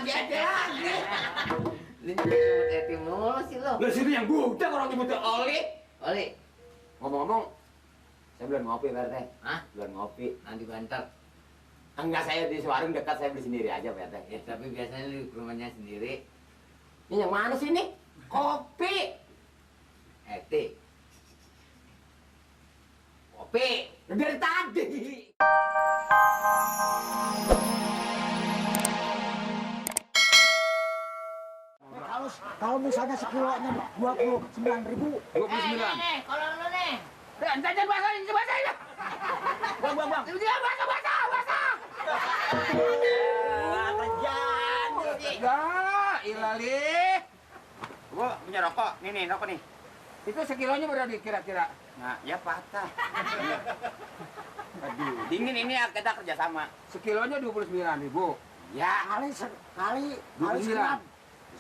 lagi. Lu nyebut Eti mulu sih lo. Lah sini yang budak orang nyebutnya Oli. Oli, Ngomong-ngomong, saya belum ngopi, Pak RT. hah? Belum ngopi. Nanti banter. Enggak, saya di warung dekat, saya beli sendiri aja, Pak RT. Ya, tapi biasanya lu ke rumahnya sendiri. Ini yang mana sih ini? Kopi. Eti. Kopi. Dari tadi. Kalau misalnya sekilonya 29.000. 29. Kalau lu nih. Jangan bahasa ini, bahasa ini. Bang. Dia bahasa. Kerjaan. Enggak, ilali. Gua punya rokok. Nih, rokok nih. Itu sekilonya berapa kira-kira? Nah, ya patah. Aduh, dingin ini kita kerjasama. Sekilonya 29.000. Ya, Kali 29. sekian.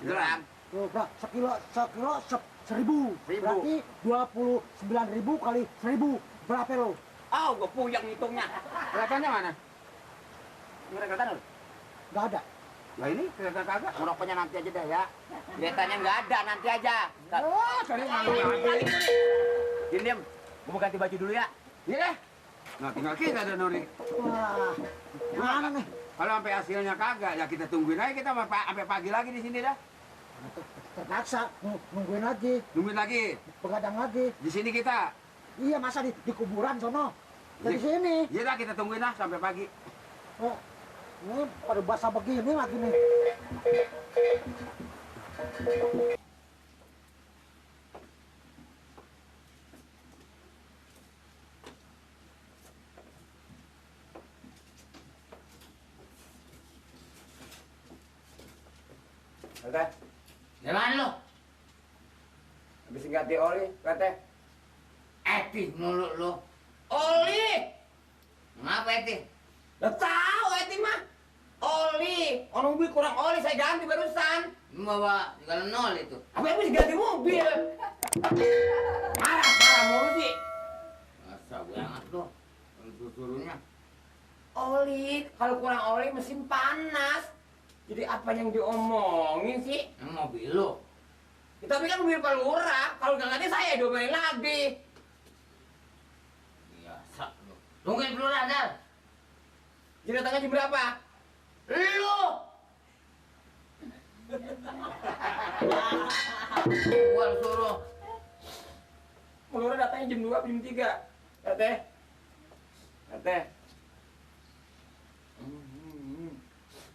Segram. Tuh, Bang, sekilo 1.000. Ribu. Berarti 29.000 kali 1.000. Berapa lo? Oh, gua puyeng ngitungnya. Kelihatannya mana? Ini kelihatan lu? Gak ada. Lah ini kelihatan kagak. Ngerokoknya nanti aja dah ya. Kelihatannya nggak ada, nanti aja. Oh, tadi malu lagi. Diam. Gua mau ganti baju dulu ya. Iya deh. Nah, tinggal kita ada Nuri. Wah, mana nih? Kalau sampai hasilnya kagak, ya kita tungguin aja kita sampai pagi lagi di sini dah. Terpaksa nungguin lagi, Nungguin lagi. begadang lagi. Di sini kita. Iya, masa di kuburan sono. Dari Iya. sini. Iya dah, kita tungguin dah sampai pagi. Oh, ini pada basah begini lagi nih. Oke. Jalan lu. Habis ganti oli, kata. Eti mulu lu. Oli. Ngapa Eti? Lah tahu Eti mah. Oli. Orang mobil kurang oli, saya ganti barusan. Lu bawa segala nol itu. Apa habis ganti mobil? Marah mulu sih. Masa banget lu. Suruhnya. Oli, kalau kurang oli mesin panas. Jadi apa yang diomongin sih? Yang mobil lu. Ya, tapi kan mobil Pak Lurah, kalau nggak ganti saya diomelin lagi. Biasa lu. Tungguin dulu Dal. Jadi datangnya jam berapa? Lu. Gua suruh. Pak Lurah datangnya jam 2 jam 3. Teh. Teh.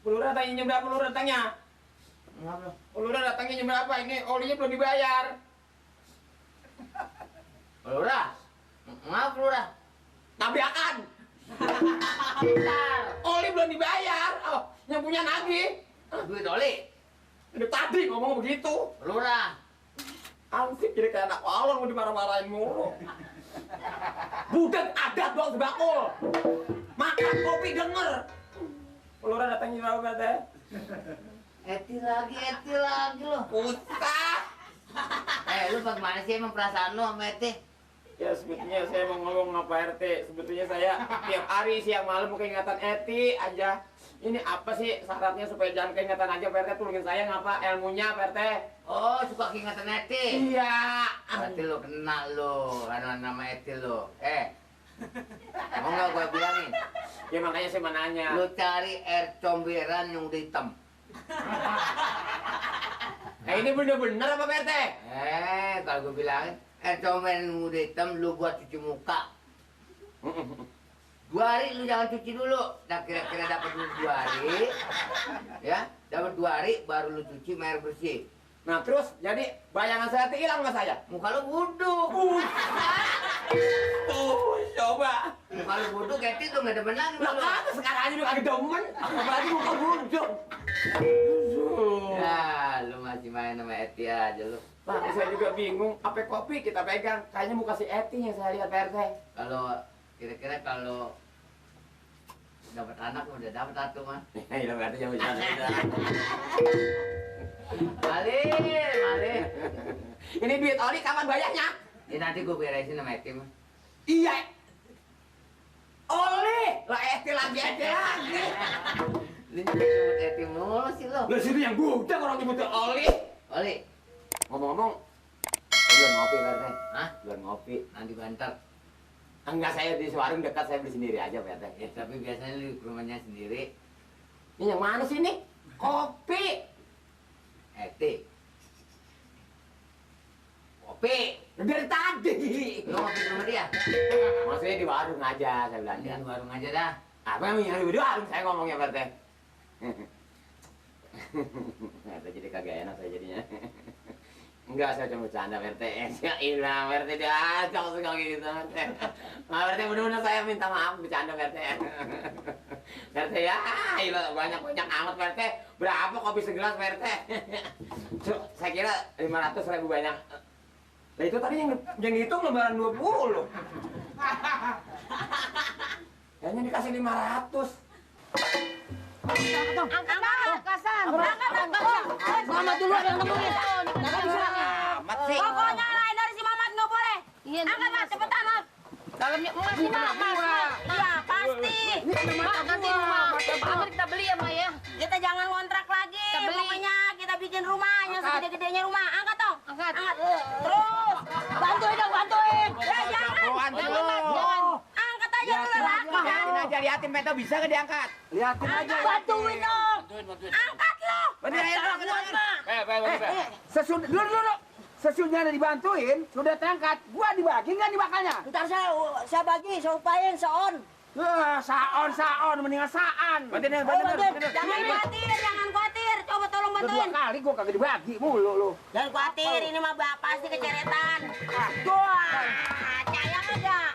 Pak Lurah datangnya jam berapa? Pak Lurah datangnya? Ngapa lu? Pak Lurah datangnya jam berapa? Ini olinya belum dibayar. Lurah. Ngapa Lurah? Tabrakan. Bentar. Oli belum dibayar. Oh, yang punya nagih. Duit oli. Udah tadi ngomong begitu. Lurah. Ansip jadi kayak anak kolor mau dimarah-marahin mulu. Budak adat doang sebakul. Makan kopi denger. Lurah datangnya berapa teh? Eti lagi lo. Usah. Lu bagaimana sih emang perasaan lu sama Eti? Ya sebetulnya saya mau ngomong sama Pak RT. Sebetulnya saya tiap hari siang malam keingatan Eti aja. Ini apa sih syaratnya supaya jangan keingatan aja Pak RT? Tolongin saya ngapa ilmunya Pak RT? Oh, suka keingatan Eti? Iya. Berarti lu kena lu, karena nama Eti lu. Mau nggak gue bilangin? Ya makanya saya mau nanya. Lu cari air comberan yang udah hitam. Ini bener-bener apa Pak RT? Kalau gue bilangin, air comberan yang udah hitam lu buat cuci muka. 2 hari lu jangan cuci dulu. Nah kira-kira dapat dulu 2 hari. Ya, dapat 2 hari baru lu cuci sama air bersih. Nah terus jadi bayangan saya hilang nggak saya? Muka lu buduk. Tuh coba. Muka lu buduk, Eti tuh nggak demen lagi sama Lah lu. kagak sekarang aja udah kagak demen. Apalagi muka buduk. Ya, lu masih main sama Eti aja lu. Nah, saya juga bingung. Apa kopi kita pegang? Kayaknya muka si Eti yang saya lihat Pak RT. Kalau kira-kira kalau dapat anak udah dapat satu mah. Iya berarti yang bisa. Malih. Ini duit oli kapan bayarnya? Ini nanti gue beresin sama Eti mah. Iya. Oli, lah Eti lagi. Lu nyebut Eti mulu sih lo? Lah sini yang budak orang nyebutnya Oli. Oli, Ngomong-ngomong, duluan ngopi Pak RT. hah? Duluan ngopi. Nanti bantar. Enggak, saya di warung dekat, saya beli sendiri aja Pak RT. Ya, tapi biasanya lu ke rumahnya sendiri. Ini yang mana sih ini? Kopi. Teh. Kopi. Dari tadi. Lu ngopi ke rumah dia? Maksudnya di warung aja, saya bilang. Di warung aja dah. Apa yang di warung saya ngomongnya Pak RT? Ternyata jadi kagak enak saya jadinya. Enggak, saya cuma bercanda Pak RT. Ya ilah, Pak RT dia acak suka gitu Pak RT. Pak RT bener-bener saya minta maaf bercanda Pak RT. Pak RT ya, ilah banyak-banyak amat Pak RT. Berapa kopi segelas Pak RT? Saya kira 500.000 banyak. Nah itu tadi yang hitung lembaran 20. Kayaknya dikasih 500. Angkat, Kasan. Mamat dulu ada yang nemuin. Nggak bisa. Amat sih. Pokoknya lain dari si Mamat nggak boleh. Iya, Angkat, Mat, cepetan, Mat. dalamnya emas nih, Mak. Iya, pasti. Mak, nanti rumah Amir kita beli ya, Mak ya. Kita jangan ngontrak lagi. Kita beli. Pokoknya kita bikin rumah yang segede-gedenya rumah. Angkat dong. Angkat. Terus. Bantuin dong, bantuin. Jangan. Jangan. Angkat aja dulu lagi kan. Liatin aja, liatin Beto bisa nggak diangkat? Liatin aja. Bantuin dong. Angkat lo. Bener ya, Jangan kuat, Mak. Dulu. Sesudahnya dibantuin, sudah terangkat. Gua dibagi nggak dimakannya? Ntar saya bagi, saya upayain, seon. Saon, mendingan saan. Bener. Jangan khawatir. Coba tolong Udah 2 bantuin. kali gua kagak dibagi mulu lu. Jangan khawatir, ini mah pasti keceretan. Gua, Percaya kagak?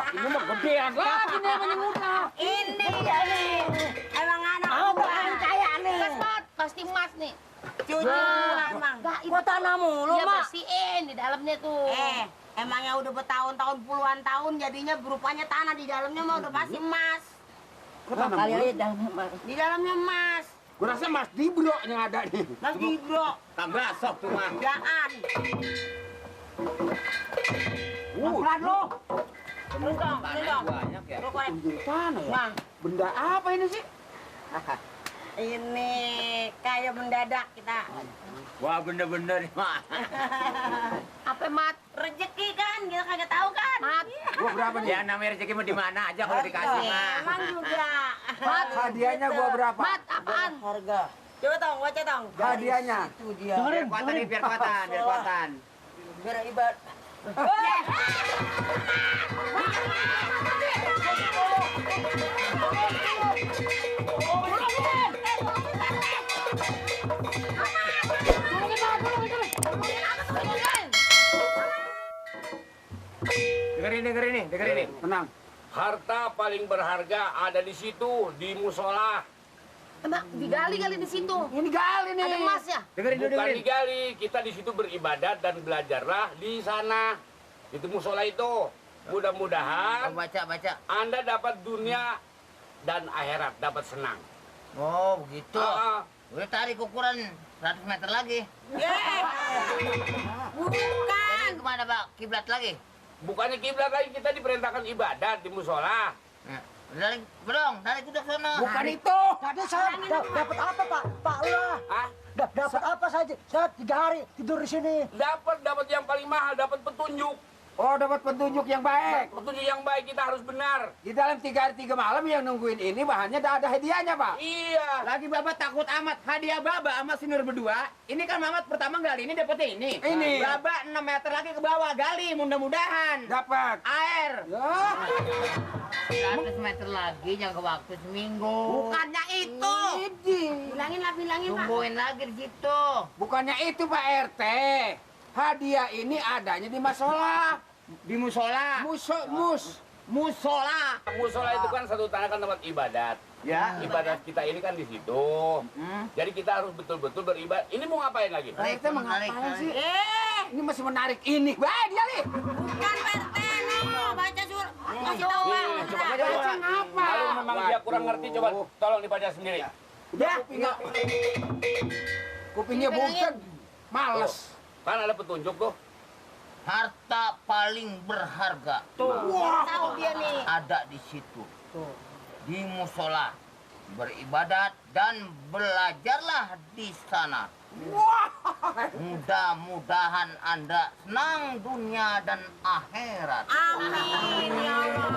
ini mah gedean lagi nih yang muda. Ini ya nih. Emang anak bukan kaya nih. Emas, Mat. Pasti emas nih. Cucu emang. Gua tanah mulu, Iya, Mak. bersihin di dalamnya tuh. Emangnya udah bertahun-tahun puluhan tahun jadinya berupanya tanah di dalamnya mah udah pasti emas. Kali aja dah, Mak. Di dalamnya emas. Gua rasa Mas Dibro yang ada nih. Mas Gibro. Tambah sok tuh mah. Jangan. Pelan lo. Terus dong. Banyak ya. Lu korek. Tanah ya? Benda apa ini sih? Ini kayak mendadak kita. Wah bener-bener mah. Apa, Mat? Rezeki kan, kita kagak tahu kan. Mat. Gua berapa nih? Ya namanya rezeki mau di mana aja kalau dikasih mah. Emang juga. Hadiahnya gua berapa? Mat, apaan? Harga. Coba dong, baca dong. Hadiahnya. Itu dia. Biar kuatan nih, biar kuatan. Biar ibad. Dengerin nih. Tenang. Harta paling berharga ada di situ, di musola. Emak, digali kali di situ. Ini gali nih. Ada emas ya? Bukan digali, kita di situ beribadat dan belajarlah di sana. Itu musola itu. Mudah-mudahan Baca. Anda dapat dunia dan akhirat, dapat senang. Oh, begitu. Ah, ah. Udah tarik ukuran 100 meter lagi. Bukan. Jadi kemana, Pak? Kiblat lagi? Bukannya kiblat lagi, kita diperintahkan ibadat di musola. Nah, tarik udah sono. Bukan itu. Tadi saya dapat apa, Pak? Pak Allah. Hah? Dapat apa saja? Saya 3 hari tidur di sini. Dapat yang paling mahal, dapat petunjuk. Oh, dapat petunjuk yang baik. Petunjuk yang baik, kita harus benar. Di dalam 3 hari 3 malam yang nungguin ini bahannya ada hadiahnya, Pak. Iya. Lagi Bapak takut amat hadiah Baba sama Sinur berdua. Ini kan Mamat pertama gali ini dapetnya ini. Ini. Baba 6 meter lagi ke bawah gali mudah-mudahan. Dapat. Air. Ya. 100 meter lagi, jangka waktu seminggu. Bukannya itu. Bilangin Pak. Tungguin lagi di situ. Bukannya itu, Pak RT. Hadiah ini adanya di masola. Di musola. Musola. Musola itu kan satu tanah kan tempat ibadat. Ya. Ibadat kita ini kan di situ. Jadi kita harus betul-betul beribadat. Ini mau ngapain lagi? Pak RT menarik. mengapain sih? Ini masih menarik ini. Wah, dia nih. Bukan PT no. Baca surat. Kasih tahu Bang. Coba Baca ngapa? Kalau memang dia kurang ngerti, coba tolong dibaca sendiri. Ya. Kupingnya bukan. Males. Kan ada petunjuk tuh. Harta paling berharga Tahu dia nih. ada di situ. Di musola. beribadat dan belajarlah di sana. Mudah-mudahan Anda senang dunia dan akhirat. Amin ya Allah.